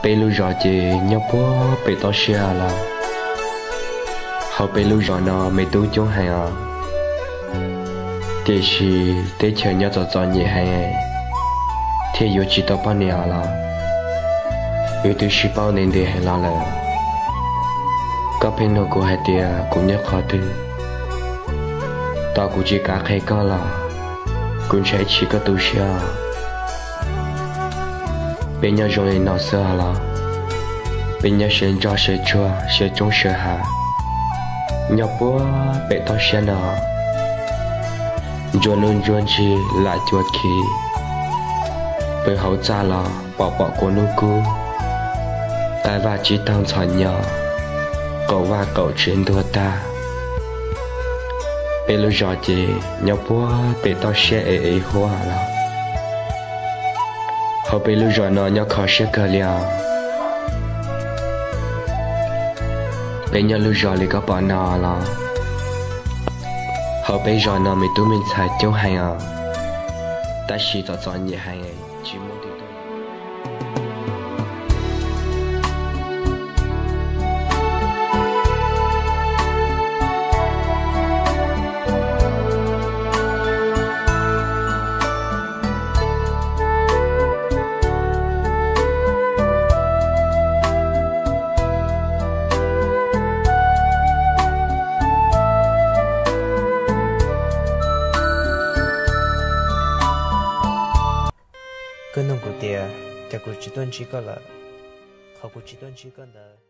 Peb lub zos ces nyob puag pem toj siab los. Hauv peb lub zos no me tub coob heev os, tiam sis teb chaws nyob txom txom nyem heev, thiaj yuav tsis tau poj niam los. Wb twb sib paub ntev ntev heev los lawm. Koj pheej nug kuv hais tias kuv nyob qhov twg, tos kuv tsis kav qhia koj los kuv ntshai ib tsam koj tu siab. Peb nyob zoo li no xwb los. Peb nyob sawv ntxov sawv tsuag sawv tshoob sawv hav, nyob puag pem toj siab no. Ntsuag nuj ntsuag ntsig lam cuag khi, pw hauv txaj los pom pom kua hnub kub, qaij vaj tsib taug ntxhov nyo, qaum vaj qaum tsev ntuag tag. Peb lub zos ces nyob puag pem toj siab es es huab los. Hauv peb lub zos no nyob kho siab kawg li os. Peb nyob lub zos li koj pom no los. Hauv peb zos no me tub me ntxhais coob heev os, tab sis txom txom nyem heev tsis muaj twg tuaj. Koj nug kuv tias cas kuv tsis tuaj ntsib koj lawm. Qhov kuv tsis tuaj ntsib koj ntawd